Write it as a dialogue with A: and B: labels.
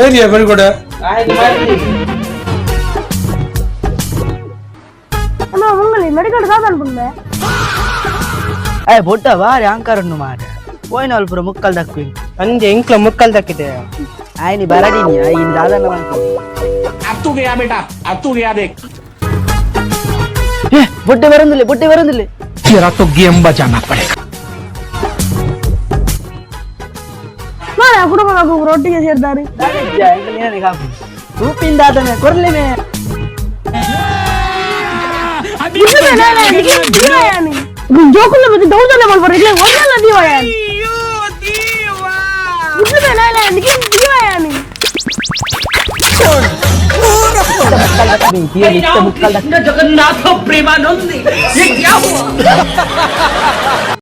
A: Area ಬರಿಗೋಡೆ.
B: ಅಮ್ಮ ಮುಂಗಲಿ medical ಸಾಧನ ಪುಂಡೆ.
C: ಏ ಬೊಡ್ಡ ಬಾರಿ ಅಹಂಕಾರನ್ನು ಮಾರ ಪೋಯಿನ ಅಲ್ಪ ಮುಕ್ಕಲ್ ದಕ್ವಿ.
D: ಅಂಜೆ ಇಂಕ್ಲ ಮುಕ್ಕಲ್ ದಕ್ಕಿದೆ.
C: ಆಯ್ನಿ ಬರಡಿನಿ ಇನ್ ದಾದನ ಮಾಡ್ಕೊ.
E: अब तू गया बेटा, अब तू गया देख.
C: ಏ ಬೊಡ್ಡೆ ಬರಂದಿಲ್ಲ, ಬೊಡ್ಡೆ ಬರಂದಿಲ್ಲ.
E: तेरा तो गेम बजाना पड़ेगा.
B: ಮಾರ ಕುಟುಂಬ ರೊಟ್ಟಿಗೆ ಸೇರ್ತಾರೆ.
C: ತೂಪಿನ ದಾದನ ಕೊರ್ಲೆ ಮೇ.
B: ಜೋಕುಲ್ಲ ಮತ್ತೆ ದೌರ್ಜನ್ಯ ಮಾಡ್ಬಾರ ಇಲ್ಲ ಒಂದಲ್ಲ ದೀವಯಾನ್
C: ಮುಕ್ಕಲ್.
E: जगन्नाथ प्रेमानंद, ये क्या हुआ?